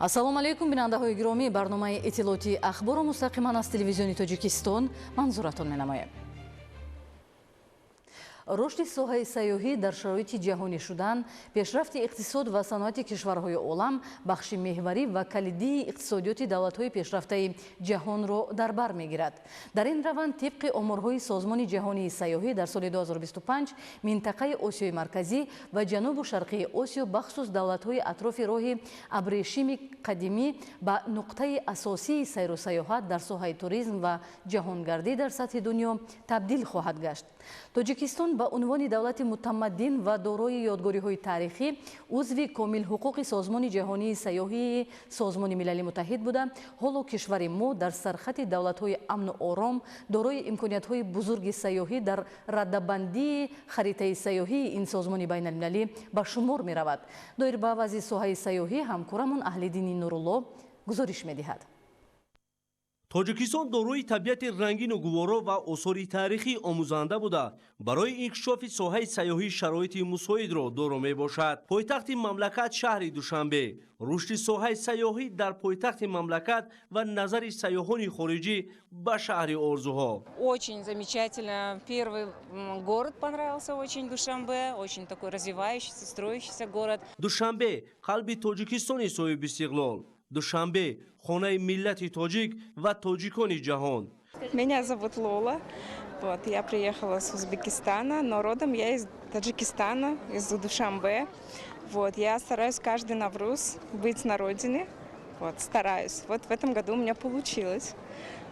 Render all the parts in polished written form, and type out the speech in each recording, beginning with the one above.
Ассалому алайкум, бинандаҳои гиромӣ. Барномаи иттилоотии Ахборро мустақиман аз Телевизиони Тоҷикистон манзуратон менамоем. Рушди соҳаи сайёҳӣ дар шароити ҷаҳонӣ шудан, пешрафти иқтисод ва саноати кишварҳои олам бахши меҳварӣ ва калидии иқтисодиёти давлатҳои пешрафтаи ҷаҳонро дар бар мегирад. Дар ин раванд, тибқи оморҳои Созмони ҷаҳонии сайёҳӣ, дар соли 2025 минтақаи Осиёи Марказӣ ва Ҷанубу Шарқии Осиё, бахусус давлатҳои атрофи роҳи абрешими қадимӣ, ба нуқтаи асосии сайру сайёҳат дар соҳаи туризм ва ҷаҳонгардӣ дар сатҳи дунё табдил хоҳад гашт. Тоҷикистон ба унвони давлати мутамаддин ва дорои ёдгориҳои таърихӣ, узви комилҳуқуқи Созмони ҷаҳонии сайёҳии Созмони Милали Муттаҳид буда, ҳоло кишвари мо дар сархати давлатҳои амну ором, дорои имкониятҳои бузурги сайёҳӣ дар раддабандии харитаи сайёҳии ин созмони байналмилалӣ ба шумор меравад. Доир ба вазъи соҳаи сайёҳӣ ҳамкорамон Аҳлиддини Нурулло гузориш медиҳад. Тоҷикистон дорои табиати рангину гуворо ва осори таърихӣ омӯзанда буда, барои инкишофи соҳаи сайёҳӣ шароити мусоидро доро мебошад. Пойтахти мамлакат, шаҳри Душанбе, рушди соҳаи сайёҳӣ дар пойтахти мамлакат ва назари сайёҳони хориҷӣ ба шаҳри орзуҳо. Очень замечательно. Первый город понравился очень, Душанбе, очень такой развивающийся, строящийся город. Душанбе, қалби Тоҷикистони соҳибистиқлол, Душанбе, хонаи миллати тоҷик ва тоҷикони ҷаҳон. Меня зовут Лола. Вот, я приехала с Узбекистана, но родом я из Таджикистана, из Душанбе. Вот, я стараюсь каждый Навруз быть на родине. Вот, стараюсь. Вот в этом году у меня получилось.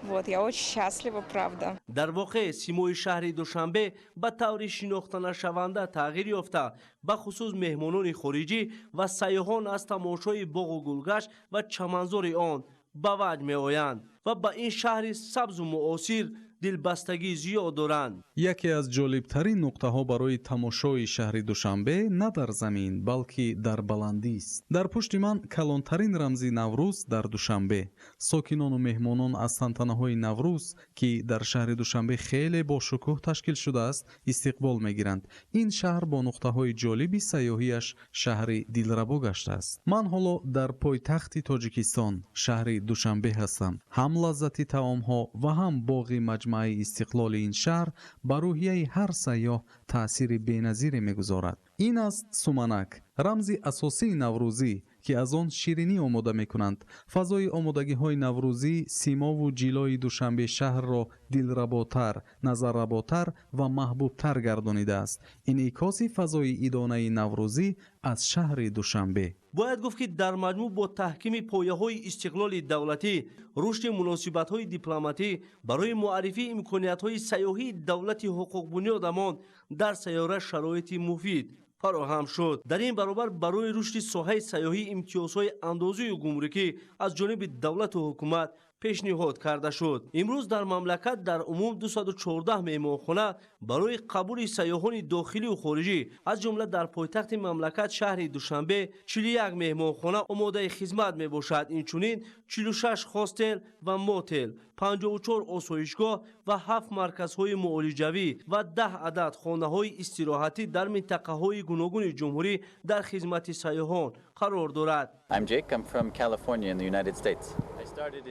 Вот, я очень счастлива, правда. Дар воқеъ, симои шаҳри Душанбе ба таври шинохтанашаванда тағйир ёфта, бахусус меҳмонони хориҷӣ ва сайёҳон аз тамошои боғу гулгашт ва чаманзори он ба ваҷд меоянд ва ба ин шаҳри сабзу муосир дилбастагӣ зиёд доранд. Яке аз ҷолибтарин нуқтаҳо барои тамошои шаҳри Душанбе на дар замин, балки дар баландист. Дар пушти ман калонтарин рамзи Наврӯз дар Душанбе. Сокинону меҳмонон аз тантанаҳои Наврӯз, ки дар шаҳри Душанбе хеле бошукӯҳ ташкил шудааст, истиқбол мегиранд. Ин шаҳр бо нуқтаҳои ҷолиби сайёҳиаш шаҳри дилрабо гаштааст. Ман ҳоло дар пойтахти Тоҷикистон, шаҳри Душанбе ҳастам. Ҳам лаззати таомҳо ва ҳам боғи маҷмааи Истиқлоли ин шаҳр ба рӯҳияи ҳар сайёҳ таъсири беназире мегузорад. Ин аст суманак, рамзи асосии наврӯзӣ, ки аз он ширинӣ омода мекунанд. Фазои омодагиҳои наврӯзӣ симову ҷилои Душанбе шаҳрро дилработар, назарработар ва маҳбубтар гардонидааст. Инъикоси фазои идонаи наврӯзӣ аз шаҳри Душанбе. Бояд гуфт, ки дар маҷмӯъ бо таҳкими пояҳои истиқлоли давлатӣ, рушди муносибатҳои дипломатӣ барои муаррифии имкониятҳои сайёҳии давлати ҳуқуқбунёдамон дар сайёра шароити муфид фароҳам шуд. Дар ин баробар барои рушди соҳаи сайёҳӣ имтиёзҳои андозию гумрукӣ аз ҷониби давлату ҳукумат пешниҳод карда шуд. Имрӯз дар мамлакат дар умум 214 меҳмонхона барои қабули сайёҳони дохилию хориҷӣ, аз ҷумла дар пойтахти мамлакат, шаҳри Душанбе, 41 меҳмонхона омодаи хизмат мебошад. Инчунин 46 хостел ва мотел, 54 осоишгоҳ ва 7 марказҳои муолиҷавӣ ва 10 адад хонаҳои истироҳатӣ дар минтақаҳои гуногуни ҷумҳурӣ дар хизмати сайёҳон қарор дорад. I'm Jake. I'm from California in the United States.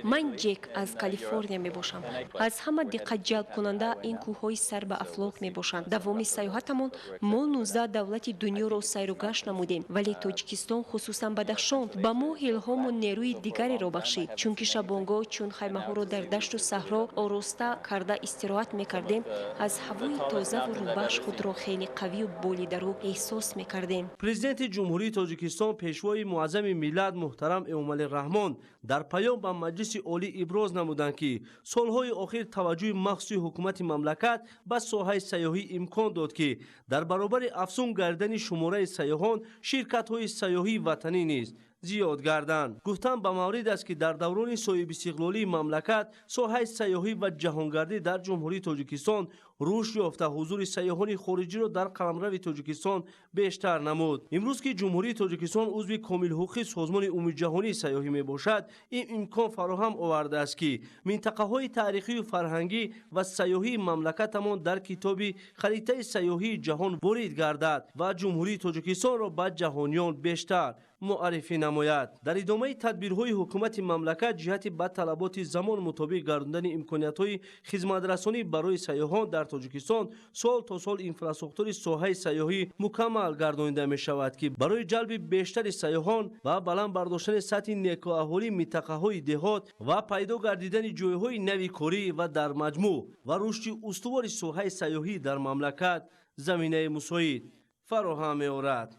Ман Ҷек, аз Калифорния мебошам. Аз ҳама диққатҷалбкунанда ин кӯҳҳои сар ба афлок мебошанд. Давоми сайёҳатамон мо 19 давлати дунёро сайру гашт намудем, вале Тоҷикистон, хусусан Бадахшон, ба мо илҳому нерӯи дигареро бахшид, чунки шабонгоҳ, чун хаймаҳоро дар дашту саҳро ороста карда истироҳат мекардем, аз ҳавои тозаву рӯҳбахш худро хеле қавию болидарӯ эҳсос мекардем. Президенти Ҷумҳурии Тоҷикистон, Пешвои муаззами миллат муҳтарам Эмомалӣ Раҳмон дар паём ба Маҷлиси Олӣ иброз намуданд, ки солҳои охир таваҷҷӯҳи махсуси ҳукумати мамлакат ба соҳаи сайёҳӣ имкон дод, ки дар баробари афзун гардидани шумораи сайёҳон ширкатҳои сайёҳии ватанӣ низ зиёд гарданд. Гуфтан ба маврид аст, ки дар даврони соҳибистиқлолии мамлакат соҳаи сайёҳӣ ва ҷаҳонгардӣ дар Ҷумҳурии Тоҷикистон Рушд ёфта, ҳузури сайёҳони хориҷиро дар қаламрави Тоҷикистон бештар намуд. Имрӯз ки Ҷумҳурии Тоҷикистон узви комилҳуқуқи Созмони Умумиҷаҳонии сайёҳӣ мебошад, ин имкон фароҳам овардааст, ки минтақаҳои таърихию фарҳангӣ ва сайёҳии мамлакатамон дар китоби харитаи сайёҳии ҷаҳон ворид гардад ва Ҷумҳурии Тоҷикистонро ба ҷаҳониён бештар муаррифӣ намояд. Дар идомаи тадбирҳои ҳукумати мамлакат ҷиҳати ба талаботи замон мутобиқ гардондани имкониятҳои хизматрасонӣ барои сайёҳон дар Тоҷикистон сол то сол инфрасохтори соҳаи сайёҳӣ мукаммал гардонида мешавад, ки барои ҷалби бештари сайёҳон ва баланд бардоштани сатҳи некӯаҳолии минтақаҳои деҳот ва пайдо гардидани ҷойҳои нави корӣ ва дар маҷмӯъ ва рушди устувори соҳаи сайёҳӣ дар мамлакат заминаи мусоид фароҳам меорад.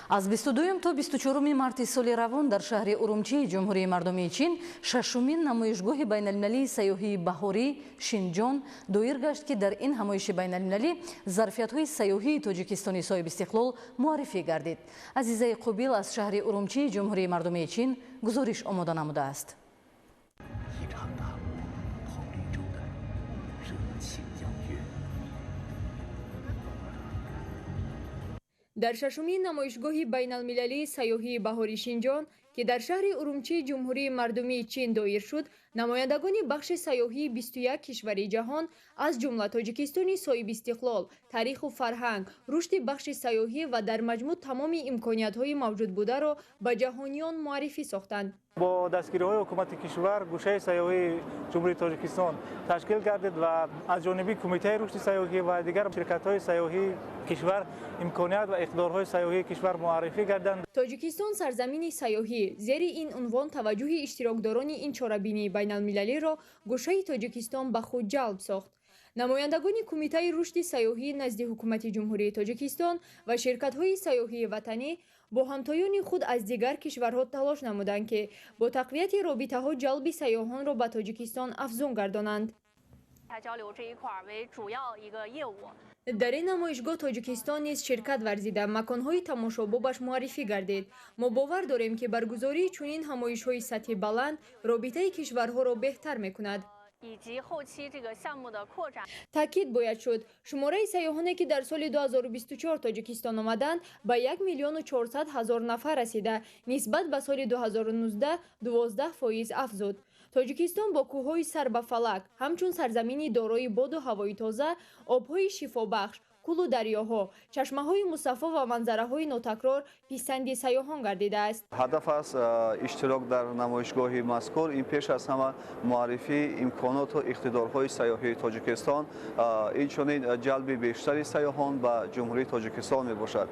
Аз 22 то 24 марти соли равон дар шаҳри Урумчии Ҷумҳурии Мардумии Чин шашумин намоишгоҳи байналмилалии сайёҳии баҳорӣ Шинҷон доир гашт, ки дар ин ҳамоиши байналмилалӣ зарфиятҳои сайёҳии Тоҷикистони соҳибистиқлол муаррифӣ гардид. Азизаи Қобил аз шаҳри Урумчии Ҷумҳурии Мардумии Чин гузориш омода намудааст. Дар шашумин намоишгоҳи байналмилалии сайёҳии баҳори Шинҷон, ки дар шаҳри Урумчии Ҷумҳурии Мардумии Чин доир шуд, намояндагони бахши сайёҳии 21 кишвари ҷаҳон, аз ҷумла Тоҷикистони соҳибистиқлол, таъриху фарҳанг, рушди бахши сайёҳӣ ва дар маҷмӯъ тамоми имкониятҳои мавҷудбударо ба ҷаҳониён муаррифӣ сохтанд. Бо дастгириҳои ҳукумати кишвар гӯшаи сайёҳии Ҷумҳурии Тоҷикистон ташкил гардид ва аз ҷониби Кумитаи рушди сайёҳӣ ва дигар ширкатҳои сайёҳии кишвар имконият ва иқтидорҳои сайёҳии кишвар муаррифӣ гарданд. Тоҷикистон сарзамини сайёҳӣ. Зери ин унвон таваҷҷӯҳи иштирокдорони ин чорабинии байналмилалиро гӯшаи Тоҷикистон ба худ ҷалб сохт. Намояндагони Кумитаи рушди сайёҳӣ назди ҳукумати Ҷумҳурии Тоҷикистон ва ширкатҳои сайёҳии ватанӣ бо ҳамтоёни худ аз дигар кишварҳо талош намуданд, ки бо тақвияти робитаҳо ҷалби сайёҳонро ба Тоҷикистон афзун гардонанд. Дар ин намоишгоҳ Тоҷикистон низ ширкат варзида, маконҳои тамошобобаш муаррифӣ гардид. Мо бовар дорем, ки баргузории чунин ҳамоишҳои сатҳи баланд робитаи кишварҳоро беҳтар мекунад. Таъкид бояд шуд, шумораи сайёҳоне, ки дар соли 2024 Тоҷикистон омаданд, ба 1 400 000 нафар расида, нисбат ба соли 2019 12% афзуд. Тоҷикистон бо кӯҳҳои сар ба фалак, ҳамчун сарзамини дорои боду ҳавои тоза, обҳои шифобахш, кӯлу дарёҳо, чашмаҳои мусаффо ва манзараҳои нотакрор писанди сайёҳон гардидааст. Ҳадаф аз иштирок дар намоишгоҳи мазкур ин пеш аз ҳама муаррифии имконоту иқтидорҳои сайёҳии Тоҷикистон, инчунин ҷалби бештари сайёҳон ба Ҷумҳурии Тоҷикистон мебошад.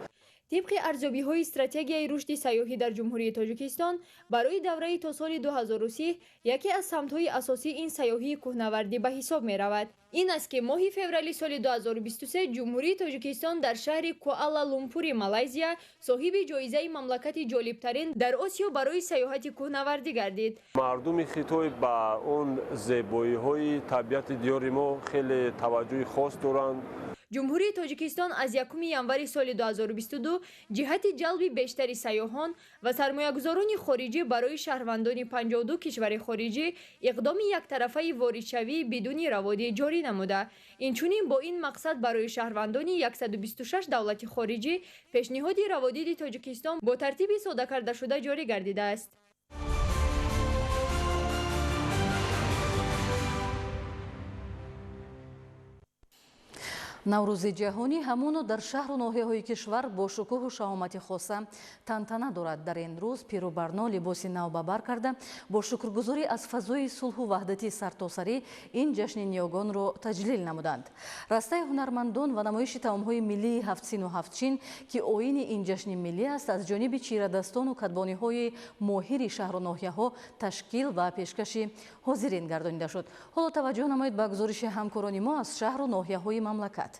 Тибқи арзёбиҳои стратегияи рушди сайёҳӣ дар Ҷумҳурии Тоҷикистон барои давраи то соли 2030 яке аз самтҳои асосии ин сайёҳии кӯҳнавардӣ ба ҳисоб меравад. Ин аст, ки моҳи феврали соли 2023 Ҷумҳурии Тоҷикистон дар шаҳри Куала-Лумпури Малайзия соҳиби ҷоизаи мамлакати ҷолибтарин дар Осиё барои сайёҳати кӯҳнавардӣ гардид. Мардуми Хитой ба он зебоиҳои табиати диёри мо хеле таваҷҷӯҳи хос доранд. Ҷумҳурии Тоҷикистон аз 1 январи соли 2022 ҷиҳати ҷалби бештари сайёҳон ва сармоягузорони хориҷӣ барои шаҳрвандони 52 кишвари хориҷӣ иқдоми яктарафаи воридшавӣ бидуни раводид ҷорӣ намуда. Инчунин бо ин мақсад барои шаҳрвандони 126 давлати хориҷӣ пешниҳоди раводиди Тоҷикистон бо тартиби содакардашуда ҷорӣ гардидааст. Наврӯзи ҷаҳонӣ ҳамоно дар шаҳру ноҳияҳои кишвар бо шукӯҳу шаҳомати хоса тантана дорад. Дар ин рӯз пиру барно либоси нав ба бар карда, бо шукргузорӣ аз фазои сулҳу ваҳдати сартосарӣ ин ҷашни ниёгонро таҷлил намуданд. Растаи ҳунармандон ва намоиши таомҳои миллии ҳафтсину ҳафтчин, ки оини ин ҷашни миллӣ аст, аз ҷониби чирадастону кадбониҳои моҳири шаҳру ноҳияҳо ташкил ва пешкаши ҳозирин гардонида шуд. Ҳоло таваҷҷӯҳ намоед ба гузориши ҳамкорони мо аз шаҳру ноҳияҳои мамлакат.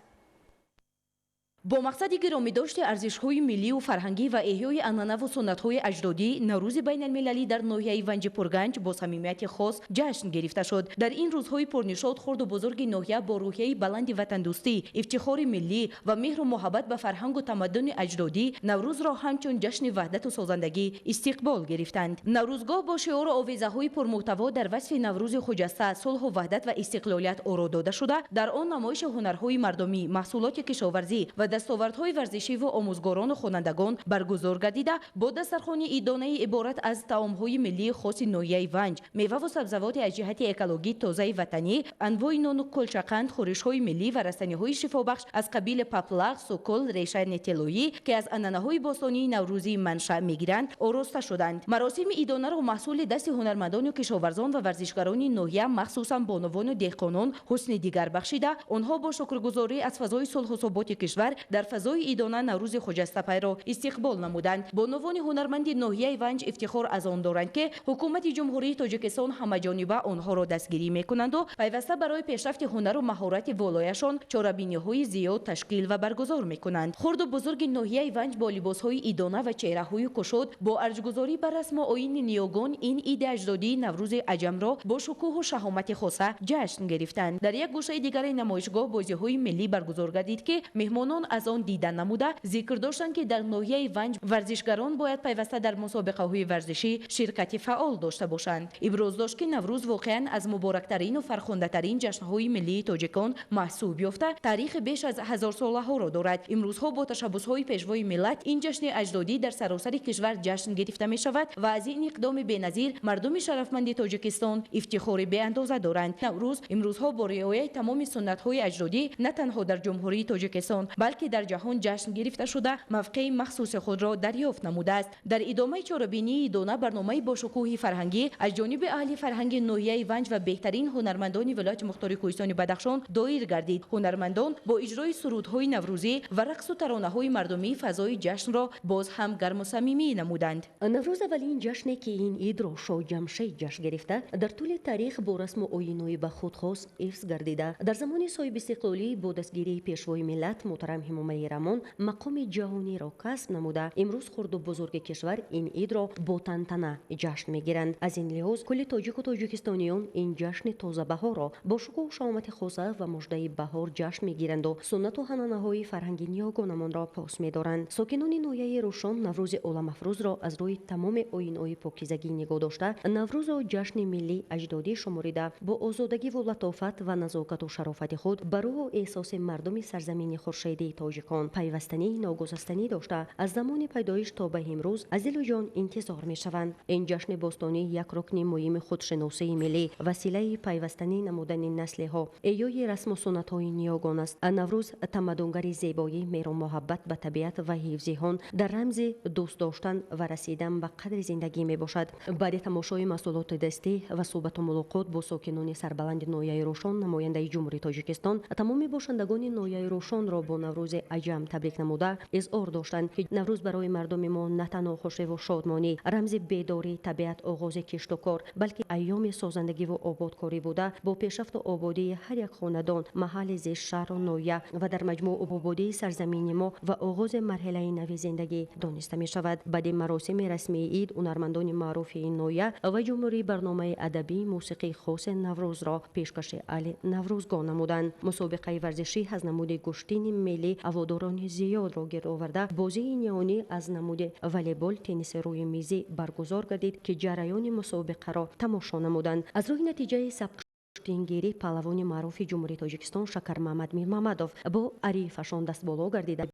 Бо мақсади гиромӣ дошти арзишҳои миллию фарҳангӣ ва эҳёи анъанаву суннатҳои аҷдодӣ, Наврӯзи байналмилалӣ дар ноҳияи Ванҷи Пурганҷ бо самимияти хос ҷашн гирифта шуд. Дар ин рӯзҳои пурнишот хурду бузурги ноҳия бо рӯҳияи баланди ватандӯстӣ, ифтихори миллӣ ва меҳру муҳаббат ба фарҳангу тамаддуни аҷдодӣ Наврӯзро ҳамчун ҷашни ваҳдату созандагӣ истиқбол гирифтанд. Наврӯзгоҳ бо шиору овезаҳои пурмуҳтаво дар васфи Наврӯзи хуҷаста, сулҳу ваҳдат ва истиқлолият оро дода шуда, дар он намоиши ҳунарҳои мардумӣ, маҳсулоти кишоварзӣ ва дастовардҳои варзишиву омӯзгорону хонандагон баргузор гардида, бо дастархони идонаи иборат аз таомҳои миллии хоси ноҳияи Ванҷ, меваву сабзавоти аз ҷиҳати экологӣ тозаи ватанӣ, анвои нону кулчақанд, хӯришҳои миллӣ ва растаниҳои шифобахш аз қабили паплақ, сукул, решаи тиллоӣ, ки аз анъанаҳои бостонии наврӯзӣ маншаъ мегиранд, ороста шуданд. Маросими идонаро маҳсули дасти ҳунармандону кишоварзон ва варзишгарони ноҳия, махсусан бонувону деҳқонон, ҳусни дигар бахшида, онҳо бо шукргузорӣ аз фазои сулҳу суботи кишвар дар фазои идона Наврӯзи хуҷастапайро истиқбол намуданд. Бонувони ҳунарманди ноҳияи Ванҷ ифтихор аз он доранд, ки ҳукумати Ҷумҳурии Тоҷикистон ҳамаҷониба онҳоро дастгирӣ мекунанду пайваста барои пешрафти ҳунару маҳорати волояшон чорабиниҳои зиёд ташкил ва баргузор мекунанд. Хурду бузурги ноҳияи Ванҷ бо либосҳои идона ва чеҳраҳои кушод, бо арҷгузорӣ ба расму оини ниёгон ин иди аҷдодии Наврӯзи аҷамро бо шукӯҳу шаҳомати хоса ҷашн гирифтанд. Дар як гӯшаи дигари намоишгоҳ бозиҳои миллӣ баргузор гардид, ки меҳмонон аз он дида намуда, зикр доштанд, ки дар ноҳияи Ванҷ варзишгарон бояд пайваста дар мусобиқаҳои варзишӣ ширкати фаъол дошта бошанд. Иброз дошт, ки Наврӯз воқеан аз муборактарину фархундатарин ҷашнҳои миллии тоҷикон маҳсуб ёфта, таърихи беш аз ҳазорсолаҳоро дорад. Имрӯзҳо бо ташаббусҳои Пешвои миллат ин ҷашни аҷдодӣ дар саросари кишвар ҷашн гирифта мешавад ва аз ин иқдоми беназир мардуми шарафманди Тоҷикистон ифтихори беандоза доранд. Наврӯз имрӯзҳо бо риояи тамоми суннатҳои аҷдодӣ на танҳо дар Ҷумҳурии Тоҷикистон, балки дар ҷаҳон ҷашн гирифта шуда, мавқеи махсуси худро дарёфт намудааст. Дар идомаи чорабинии идона барномаи бошукӯҳи фарҳангӣ аз ҷониби аҳли фарҳанги ноҳияи Ванҷ ва беҳтарин ҳунармандони вилояти мухтори Кӯҳистони Бадахшон доир гардид. Ҳунармандон бо иҷрои сурудҳои наврӯзӣ ва рақсу таронаҳои мардумӣ фазои ҷашнро боз ҳам гарму самимӣ намуданд. Наврӯз аввалин ҷашне, ки ин идро Шоҳ Ҷамшед ҷашн гирифта, дар тӯли таърих бо расму оинҳои ба худ хос ҳифз гардида, дар замони соҳибистиқлолӣ бо дастгирии Пешвои миллат муҳтарам Эмомалӣ Раҳмон мақоми ҷаҳониро касб намуда, имрӯз хурду бузурги кишвар ин идро бо тантана ҷашн мегиранд. Аз ин лиҳоз кулли тоҷику тоҷикистониён ин ҷашни тозабаҳорро бо шукӯҳу шаҳомати хоса ва муждаи баҳор ҷашн мегиранду суннату ҳананаҳои фарҳанги ниёгонамонро пос медоранд. Сокинони ноҳияи Рӯшон Наврӯзи оламафрӯзро аз рӯи тамоми оинҳои покизагӣ нигоҳ дошта, Наврӯзро ҷашни миллӣ аҷдодӣ шуморида, бо озодагиву латофат ва назокату шарофати худ ба рӯҳу эҳсоси мардуми сарзамини хуршедии тоҷикон пайвастании ногусастанӣ дошта, аз замони пайдоиш то ба имрӯз аз дилу ҷон интизор мешаванд. Ин ҷашни бостонӣ як рукни муҳими худшиносии миллӣ, василаи пайвастанӣ намудани наслиҳо, эҳёи расму суннатҳои ниёгон аст. Наврӯз тамаддунгари зебоӣ, меҳру муҳаббат ба табиат ва ҳифзи он, дар рамзи дӯст доштан ва расидан ба қадри зиндагӣ мебошад. Баъди тамошои маҳсулоти дастӣ ва суҳбату мулоқот бо сокинони сарбаланди ноҳияи Рӯшон, намояндаи Ҷумҳурии Тоҷикистон тамоми бошандагони ноҳияи Рӯшонро бо Наврӯзи аҷам табрик намуда, изҳор доштанд, ки Наврӯз барои мардуми мо на танҳо хушиву шодмонӣ, рамзи бедории табиат, оғози киштукор, балки айёми созандагиву ободкорӣ буда, бо пешрафту ободии ҳар як хонадон, маҳалли зист, шаҳру ноҳия ва дар маҷмӯъ ободии сарзамини мо ва оғози марҳилаи нави зиндагӣ дониста мешавад. Баъди маросими расмии ид ҳунармандони маъруфи ин ноҳия ва ҷумҳурӣ барномаи адабии мусиқии хоси Наврӯзро пешкаши аҳли наврӯзгоҳ намуданд. Мусобиқаи варзишӣ аз намуди гӯштини миллӣ ҳаводорони зиёдро гирд оварда, бозии ниҳонӣ аз намуди волейбол, тенниси рӯи мизӣ баргузор гардид, ки ҷараёни мусобиқаро тамошо намуданд. Аз рӯи натиҷаи сабқ гӯштингирӣ паҳлавони маъруфи Ҷумҳурии Тоҷикистон Шакармаҳмад Мирмамадов бо ҳарифашон дастболо гардида,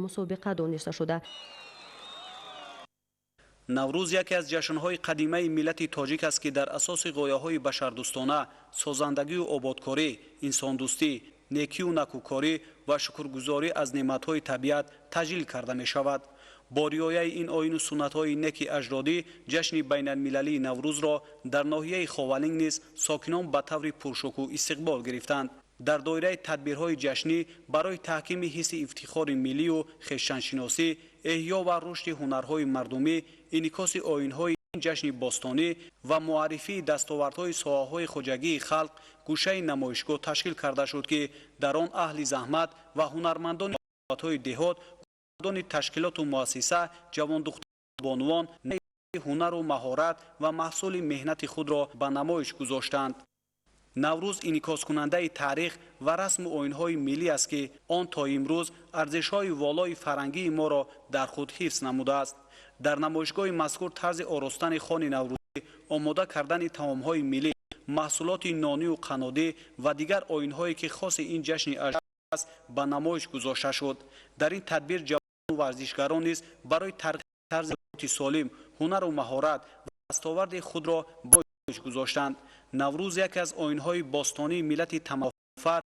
мусобиқа дониста шуда. Наврӯз яке аз ҷашнҳои қадимаи миллати тоҷик аст, ки дар асоси ғояҳои башардӯстона, созандагию ободкорӣ, инсондӯстӣ, некию накӯкорӣ ва шукргузорӣ аз неъматҳои табиат таҷлил карда мешавад. Бо риояи ин оину суннатҳои неки аҷдодӣ ҷашни байналмилалии Наврӯзро дар ноҳияи Ховалинг низ сокинон ба таври пуршукӯҳ истиқбол гирифтанд. Дар доираи тадбирҳои ҷашнӣ барои таҳкими ҳисси ифтихори миллию хештаншиносӣ, эҳё ва рушди ҳунарҳои мардумӣ, инъикоси оинҳои ин ҷашни бостонӣ ва муаррифии дастовардҳои соҳаҳои хоҷагии халқ гӯшаи намоишгоҳ ташкил карда шуд, ки дар он аҳли заҳмат ва ҳунармандони Ҷамоатҳои деҳот, кормандони ташкилоту муассиса, ҷавондухтар, бонувон ҳунару маҳорат ва маҳсули меҳнати худро ба намоиш гузоштанд. Наврӯз инъикоскунандаи таърих ва расму оинҳои миллӣ аст, ки он то имрӯз арзишҳои волои фарҳангии моро дар худ ҳифз намудааст. Дар намоишгоҳи мазкур тарзи оростани хони наврӯзӣ, омода кардани таомҳои миллӣ, маҳсулоти нонию қаннодӣ ва дигар оинҳое, ки хоси ин ҷашни аҷдодӣ аст, ба намоиш гузошта шуд. Дар ин тадбир ҷавону варзишгарон низ барои тарғиби тарзи ҳаёти солим ҳунару маҳорат ва дастоварди худро ба намоиш гузоштанд. Наврӯз яке аз оинҳои бостонии миллати тамаддунофар,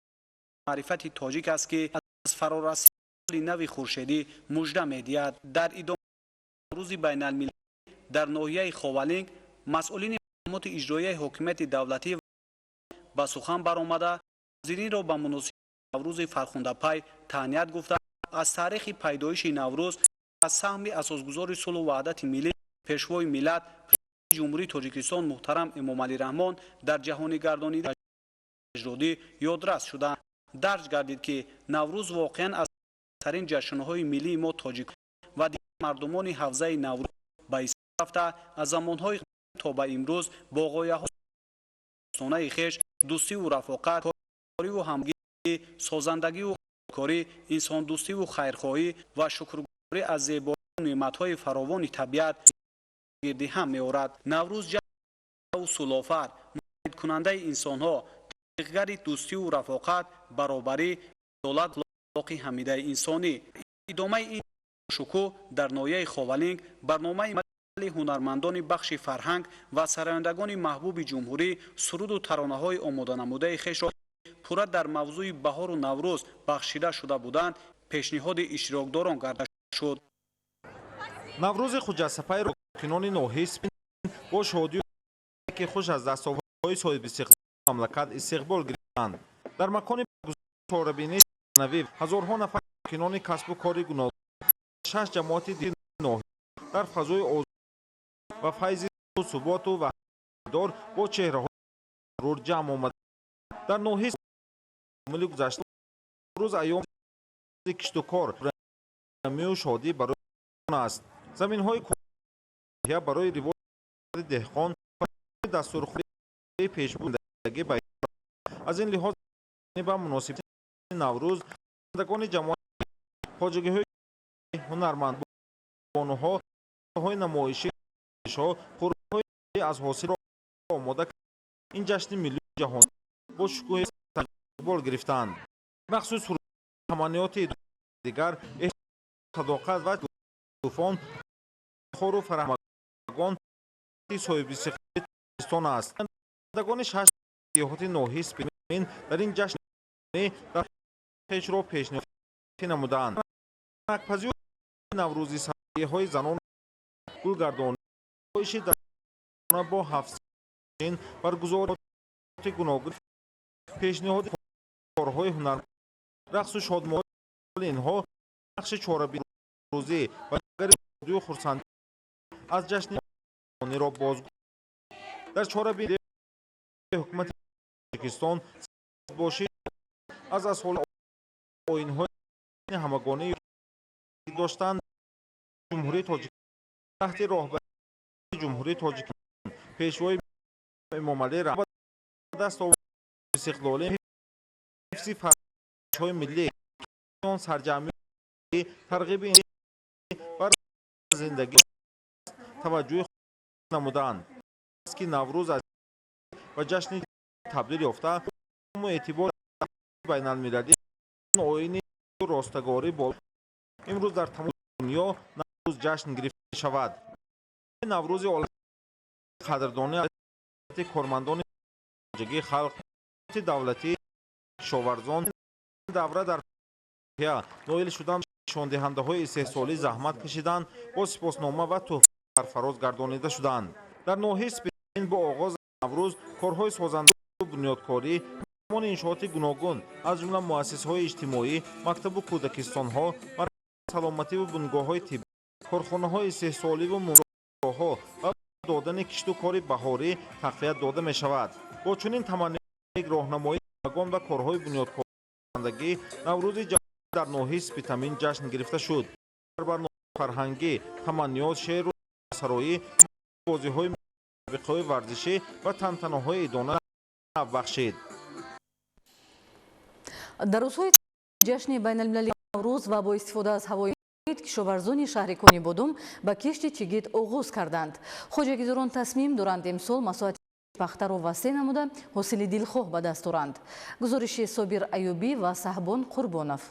маърифати тоҷик аст, ки аз фарорасии соли нави хуршедӣ мужда медиҳад. Дар идомаи Наврӯзи байналмилалӣ дар ноҳияи Ховалинг масъулини мақомоти иҷроияи ҳокимияти давлатӣ ба сухан баромада, ҳозиринро ба муносибати Наврӯзи фархундапай таҳният гуфта, аз таърихи пайдоиши Наврӯз, аз саҳми асосгузори сулҳу ваҳдати миллӣ, Пешвои миллат, Президенти Ҷумҳурии Тоҷикистон муҳтарам Эмомалӣ Раҳмон дар ҷаҳонигардонидани аҷдодӣ ёдрас шуданд. Дарҷ гардид, ки Наврӯз воқеан аз тарин ҷашнҳои миллии мо, тоҷикон, ва дигар мардумони ҳавзаи Наврӯз ба ҳисоб рафта, аз замонҳои то ба имрӯз бо ғояҳои дӯстонаи хеш дӯстиву рафоқат, кориву ҳамгӣ, созандагиву корӣ, инсондӯстиву хайрхоҳӣ ва шукргузорӣ аз зебоию неъматҳои фаровони табиат гирди ҳам меорад. Наврӯз ҷаву сулофар, муттаҳидкунандаи инсонҳо, таблиғгари дӯстиву рафоқат, баробарӣ, адолат, ахлоқи ҳамидаи инсонӣ. Идомаи ин шукӯҳ дар ноҳияи Ховалинг барномаи ҳунармандони бахши фарҳанг ва сарояндагони маҳбуби ҷумҳурӣ суруду таронаҳои омоданамудаи хешро пурра дар мавзӯи баҳору Наврӯз бахшида шуда буданд, пешниҳоди иштирокдорон карда шуд. Наврӯзи хуҷастапайро сокинони ноҳияи Спитамен бо шодию ки хуш аз дастовардҳои соҳибистиқлоли мамлакат истиқбол гирифтанд. Дар макони чорабинии навӣ ҳазорҳо нафар сокинони касбу кори гуногун, шаш ҷамоати ноҳия дар фазои озод ва файзи суботу ваҳдор бо чеҳраҳои рур ҷамъ омад. Дар ноҳияи мили гузашта рӯз айёми киштукор мию шодӣ барои аст. Заминҳои ноҳия барои ривоҷи деҳқон дастурхони пешбурдагӣ ба аз ин лиҳоз ба муносибати Наврӯз андагони ҷамоати хоҷагиҳои ҳунарманд бонуҳо ҳои намоишӣ хӯрокҳои аз ҳосилро омода ин ҷашни миллию ҷаҳон бо шукӯҳи истиқбол гирифтанд. Махсус таманниёти дигар садоқат ва тӯфон хору фарҳангон соҳибистиқлоли Тоҷикистон аст. Андагони шаш деҳоти ноҳияи Спитамен дар ин ҷашн дар хешро пешниҳод намуданд. Накпазию наврӯзи саҳои занон гулгардониши бо ҳафтсин баргузории гуногун, пешниҳоди корҳои ҳунар, рақсу шодмони инҳо нақши чорабинрӯзӣ ва дию хурсандӣ аз ҷашниро бозгӯ. Дар чорабини ҳукумати Тоҷикистон бошӣ аз асоли оинҳои ҳамагонӣ доштанд. Ҷумҳурии Тоҷикистон таҳти роҳбарии Ҷумҳурии Тоҷикистон, Пешвои Эмомалӣ Раҳмон даст истиқлолӣ, ҳифзи фарҳангҳои миллӣ, он сарҷамъи тарғиби ва зиндагӣ таваҷҷӯҳи намуданд, ки Наврӯз ва ҷашни табдил ёфта эътибори байналмилалӣ оини ростагорӣ бо имрӯз дар тамоми дунё Наврӯз ҷашн гирифта мешавад. Наврӯзи олам қадрдонӣ кормандони хоҷагии халқ, давлатӣ, кишоварзон давра дар ноил шудан нишондиҳандаҳои истеҳсолӣ заҳмат кашиданд, бо сипоснома ва тӯҳфа сарфароз гардонида шуданд. Дар ноҳияи Спитамен бо оғози Наврӯз корҳои созандаву бунёдкорӣ мони иншооти гуногун, аз ҷумла муассисаҳои иҷтимоӣ, мактабу кӯдакистонҳо, маркази саломативу бунгоҳҳои тиббӣ, корхонаҳои истеҳсоливу роҳҳо ва додани кишту кори баҳорӣ тақвият дода мешавад. Бо чунин таманни роҳнамоии ҳамагон ва корҳои бунёдкорандагӣ Наврӯзи Дар ноҳияи Спитамин ҷашн гирифта шуд. Дар барномаи фарҳангӣ, таманниёт, шеъру сароӣ, бозиҳои мусобиқаҳои варзишӣ ва тантанаҳои идона бахшид. Дар рӯзҳои ҷашни байналмилалии Наврӯз ва бо истифода аз ҳавои кишоварзони шаҳри Конибодом ба кишти чигит оғоз карданд. Хоҷагидорон тасмим доранд имсол масоҳати пахтаро васеъ намуда ҳосили дилхоҳ ба даст оранд. Гузориши Собир Аюбӣ ва Саҳбон Қурбонов.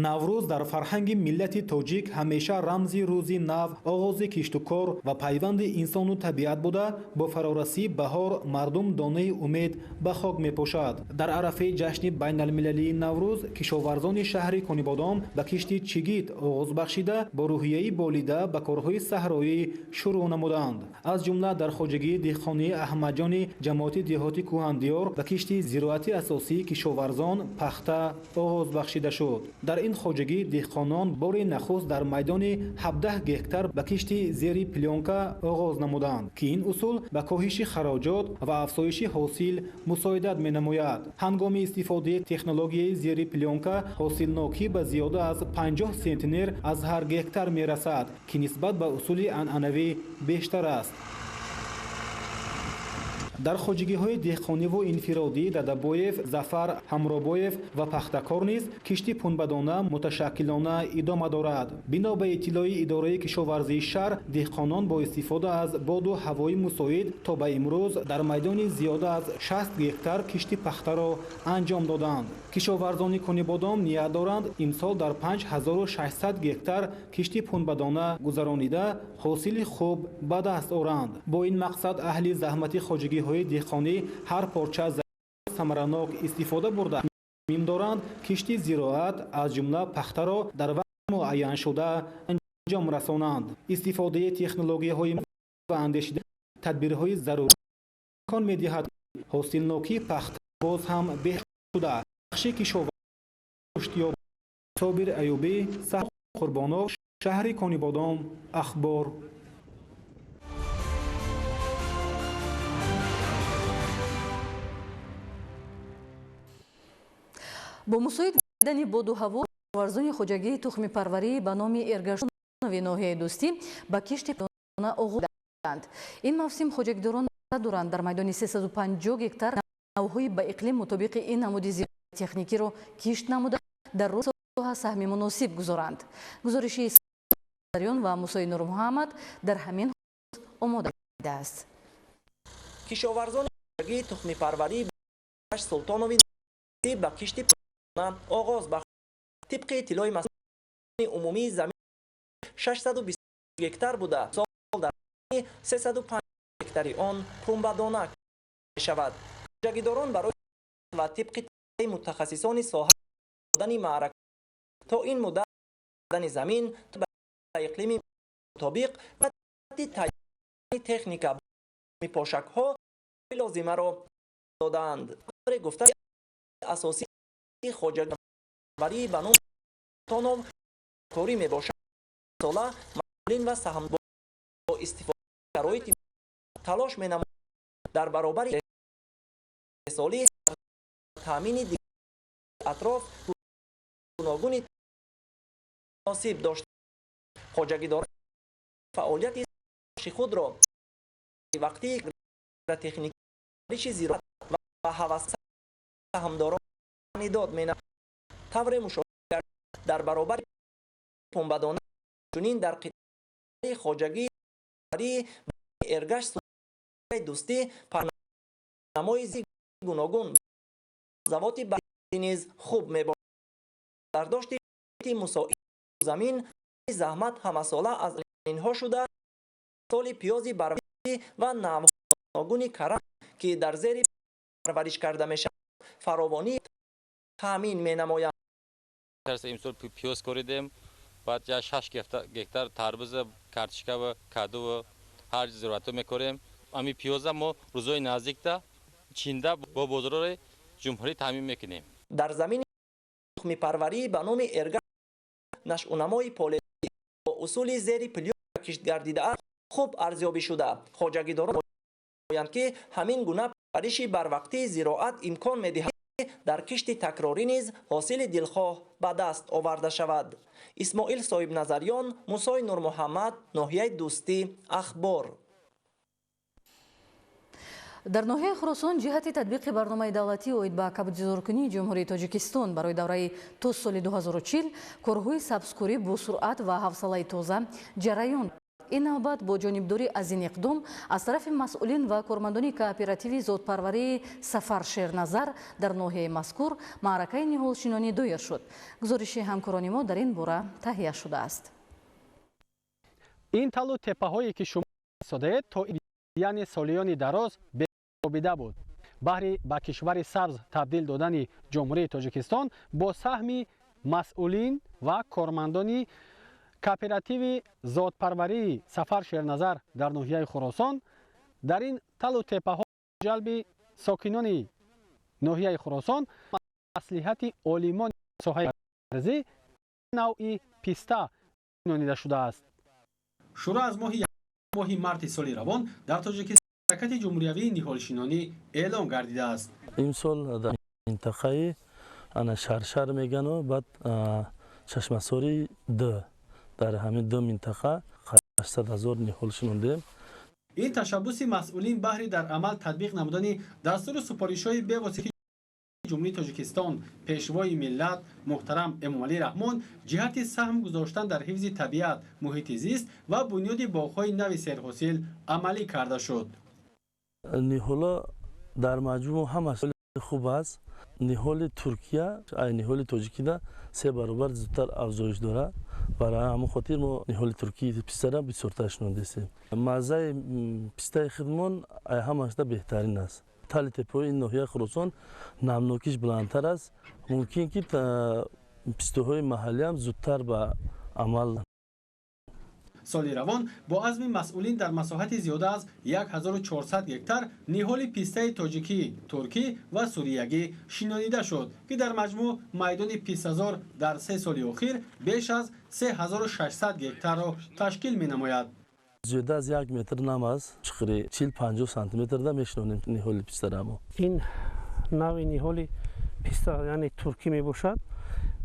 Наврӯз дар фарҳанги миллати тоҷик ҳамеша рамзи рӯзи нав, оғози киштукор ва пайванди инсону табиат буда, бо фарорасии баҳор мардум донаи умед ба хок мепошад. Дар арафаи ҷашни байналмилалии Наврӯз кишоварзони шаҳри Конибодом ба кишти чигит оғоз бахшида, бо рӯҳияи болида ба корҳои саҳроӣ шурӯъ намуданд. Аз ҷумла дар хоҷагии деҳқонии Аҳмадҷони ҷамоати деҳоти Кӯҳандиёр ба кишти зироати асосии кишоварзон пахта оғоз бахшида шуд. Дар ин хоҷагӣ деҳқонон бори нахуст дар майдони 17 гектар ба кишти зери плёнка оғоз намуданд, ки ин усул ба коҳиши хароҷот ва афзоиши ҳосил мусоидат менамояд. Ҳангоми истифодаи технологияи зери плёнка ҳосилнокӣ ба зиёда аз 50 сентнер аз ҳар гектар мерасад, ки нисбат ба усули анъанавӣ бештар аст. Дар хоҷагиҳои деҳқониву инфиродӣ Дадабоев, Зафар Ҳамробоев ва Пахтакор низ кишти пунбадона муташаккилона идома дорад. Бино ба иттилои идораи кишоварзии шаҳр, деҳқонон бо истифода аз боду ҳавои мусоид то ба имрӯз дар майдони зиёда аз 60 гектар кишти пахтаро анҷом доданд. Кишоварзони Конибодом ният доранд имсол дар 5600 гектар кишти пунбадона гузаронида ҳосили хуб ба даст оранд. Бо ин мақсад аҳли заҳмати хоҷагиҳои деҳқонӣ ҳар порча самаранок истифода бурда мим доранд кишти зироат аз ҷумла пахтаро дар вақти муайяншуда анҷом расонанд. Истифодаи технологияҳои ва андешида тадбирҳои зарурӣ имкон медиҳад ҳосилнокии пахта боз ҳам беҳтар шуда бахши кишоварзӣ рушд ёбад. Собир Аюбӣ, Саҳбон Қурбонов, шаҳри Конибодом, Ахбор. Бо мусоид гардидани боду ҳаво кишоварзони хоҷагии тухмипарварӣ ба номи Эргашонови ноҳияи Дӯстӣ ба кишти дона оғоз доданд. Ин мавсим хоҷагидорон доранд дар майдони 350 гектар навъҳои ба иқлим мутобиқи ин намуди техникиро кишт намуда дар рӯз соҳа саҳми муносиб гузоранд. Гузориши Сариён ва Мусои Нурмуҳаммад дар ҳамин хусус омода гардидааст. Кишоварзони хоҷагии тухмипарварӣ Султонови ба кишти оғоз бахшид. Тибқи иттилои масъулони умумии замин 620 гектар буда, сол дар 305 гектари он пунбадона мешавад. Хоҷагидорон барои ва тибқи мутахассисони соҳа додани маърака то ин муддат додани замин ба иқлими мутобиқ ва тайёри техника пошакҳо лозимаро додаанд. Гуфта асосии хоҷагиварии ба номи Султонов корӣ мебошад. Сола масъулин ва саҳм бо истифода шароити талош менамояд дар баробари соли таъмини атроф гуногуни муносиб дошта хоҷагидорон фаъолияти худро вақтии техникии зироат ва ҳавас саҳмдорони дод менамояд. Тавре мушоҳида дар баробари пунбадона чунин дар қитъаи хоҷагии Эргаш Дӯстӣ паҳнамои гуногун завоти низ хуб мебошад. Бардошти мусоид замин заҳмат ҳамасола аз инҳо шуда соли пиёзи барвақтӣ ва навъҳои гуногуни карам, ки дар зери парвариш карда мешавад, фаровонӣ таъмин менамоянд. Имсол пиёз коридем, баъд 6 гектар тарбуза, картошкава, кадува, ҳар зироатҳо мекорем. Ҳамин пиёза мо рӯзҳои наздикта чинда бо бозорҳои ҷумҳурӣ таъмин мекунем. Дар замини тухмипарварӣ ба номи Эргаш нашъунамои поле бо усули зери плёнка кишт гардидааст хуб арзёбӣ шуда. Хоҷагидорон гӯянд, ки ҳамин гуна парвариши барвақтии зироат имкон медиҳад Дар кишти такрорӣ низ ҳосили дилхоҳ ба даст оварда шавад. Исмоил Соҳибназарён, Мусои Нурмуҳаммад, ноҳияи Дӯстӣ, Ахбор. Дар ноҳияи Хуросон ҷиҳати татбиқи барномаи давлатӣ оид ба кабудизоркунии Ҷумҳурии Тоҷикистон барои давраи то соли 2040 корҳои сабзкорӣ бо суръат ва ҳавсалаи тоза ҷараён. Ин навбат бо ҷонибдорӣ аз ин иқдом аз тарафи масъулин ва кормандони кооперативи зодпарварии Сафар Шерназар дар ноҳияи мазкур маъракаи ниҳолшинонӣ доир шуд. Гузориши ҳамкорони мо дар ин бора таҳия шудааст. Ин талу теппаҳое ки шумо содаед, то яъне солиёни дароз беобида буд. Баҳри ба кишвари сабз табдил додани Ҷумҳурии Тоҷикистон бо саҳми масъулин ва кормандони кооперативи зодпарварии Сафар Шерназар дар ноҳияи Хуросон дар ин талу теппаҳо ҷалби сокинони ноҳияи Хуросон маслиҳати олимони соҳаи арзӣ навъи писта нонида шудааст. Шурӯъ аз моҳи марти соли равон дар Тоҷикистон ҳаракати ҷумҳуриявии ниҳолшинонӣ эълон гардидааст. Имсол дар минтақаи ана Шаршар мегану баъд Чашмасори д дар ҳамин ду минтақа 800 ҳазор ниҳол шинондем. Ин ташаббуси масъулин баҳри дар амал татбиқ намудани дастуру супоришҳои бевоситаи Ҷумҳурии Тоҷикистон, Пешвои миллат муҳтарам Эмомалӣ Раҳмон ҷиҳати саҳм гузоштан дар ҳифзи табиат, муҳити зист ва бунёди боғҳои нави серҳосил амалӣ карда шуд. Ниҳоло дар маҷмӯъ ҳама хуб аст. Ниҳоли Туркия ай ниҳоли тоҷикида се баробар зудтар афзоиш дорад. Барои ҳамон хотир мо ниҳоли туркии пистара бисёртар шинондесем. Маззаи пистаи хидмон ай ҳамашда беҳтарин аст. Тали теппаҳои ин ноҳияи Хуросон намнокиш баландтар аст. Мумкин ки пистаҳои маҳаллиам зудтар ба амал. Соли равон бо азми масъулин дар масоҳати зиёда аз 1400 гектар ниҳоли пистаи тоҷикӣ, туркӣ ва суриягӣ шинонида шуд, ки дар маҷмӯъ майдони пистазор дар 3 соли охир беш аз 3600 гектарро ташкил менамояд. Зиёда аз 1 метр нам аст, чуқури 40-50 сантиметрда мешинонем ниҳоли пистарамо. Ин навъи ниҳоли писта, яъне туркӣ мебошад.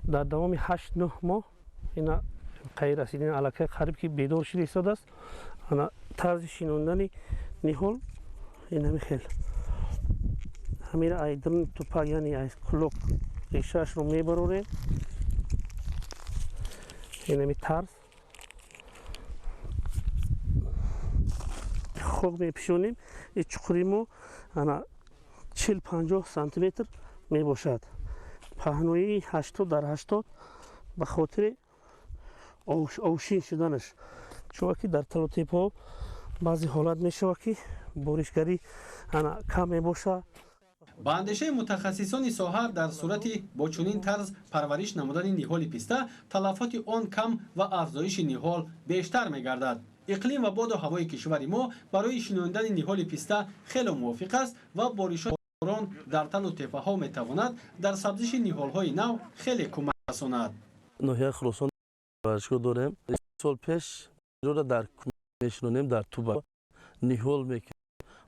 Дар давоми 8-9 моҳ ина қайр расидани аллакай қариб ки бедор шуда истодааст. Ана тарзи шинондани ниҳол инами хел. Ҳамира ай друн тупак, яъне ай кулок решаашро мебарорем. Инами тарз хок мепишонем. И чуқури мо ана 40-50 сантиметр мебошад. Паҳноии 80 дар 80 ба хотири овшин шуданаш. Чунки дар талотепҳо баъзе ҳолат мешавад, ки боришгарӣ ана кам мебошад. Ба андешаи мутахассисони соҳа, дар сурати бо чунин тарз парвариш намудани ниҳоли писта талафоти он кам ва афзоиши ниҳол бештар мегардад. Иқлим ва боду ҳавои кишвари мо барои шинондани ниҳоли писта хело мувофиқ аст ва боришоти борон дар талу теппаҳо метавонад дар сабзиши ниҳолҳои нав хеле кӯмак расонад. Ноҳияи Хуросон варзишгоҳ дорем. Сол пеш ро дар мешинонем, дар туба ниҳол мекунем,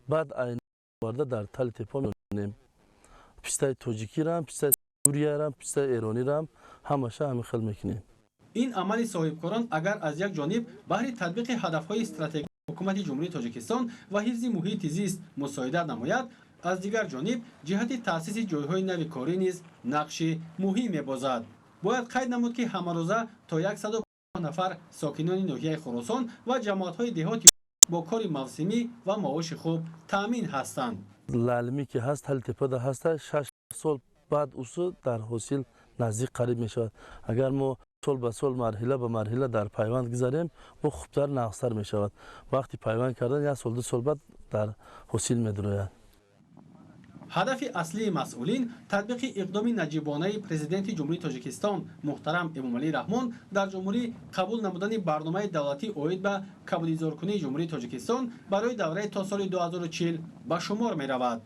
баъд айварда дар тали теппа мешинонем. Пистаи тоҷикирам, пистаи суриярам, пистаи эронирам ҳамаша ҳамин хел мекунем. Ин амали соҳибкорон агар аз як ҷониб баҳри татбиқи ҳадафҳои стратегии ҳукумати Ҷумҳурии Тоҷикистон ва ҳифзи муҳити зист мусоидат намояд, аз дигар ҷониб ҷиҳати таъсиси ҷойҳои нави корӣ низ нақши муҳим мебозад. Бояд қайд намуд, ки ҳамарӯза то 150 нафар сокинони ноҳияи Хуросон ва ҷамоатҳои деҳоти бо кори мавсимӣ ва маоши хуб таъмин ҳастанд. Лалмӣ ки ҳаст, тали теппада ҳаста, 6 сол баъд усу дар ҳосил наздик қариб мешавад. Агар мо сол ба сол марҳила ба марҳила дар пайванд гузарем, бо хубтар нағзтар мешавад. Вақти пайванд кардан 1 сол 2 сол баъд дар ҳосил медурояд. Ҳадафи аслии масъулин татбиқи иқдоми наҷибонаи Президенти Ҷумҳурии Тоҷикистон муҳтарам Эмомалӣ Раҳмон дар ҷумҳурӣ қабул намудани барномаи давлатӣ оид ба кабудизоркунии Ҷумҳурии Тоҷикистон барои давраи то соли 2040 ба шумор меравад.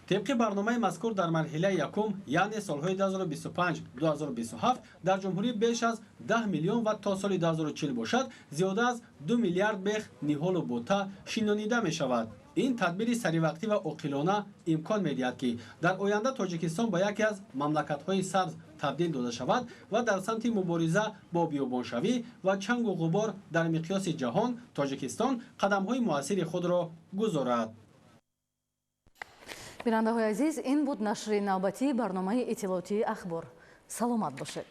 Тибқи барномаи мазкур, дар марҳилаи якум, яъне солҳои 2025-2027, дар ҷумҳурӣ беш аз 10 миллион ва то соли 2040 бошад, зиёда аз 2 миллиард бех ниҳолу бута шинонида мешавад. Ин тадбири саривақтӣ ва оқилона имкон медиҳад, ки дар оянда Тоҷикистон ба яке аз мамлакатҳои сабз табдил дода шавад ва дар самти мубориза бо биёбоншавӣ ва чангу ғубор дар миқёси ҷаҳон Тоҷикистон қадамҳои муассири худро гузорад. Бинандаҳои азиз, ин буд нашри навбатии барномаи иттилоотии «Ахбор». Саломат бошед.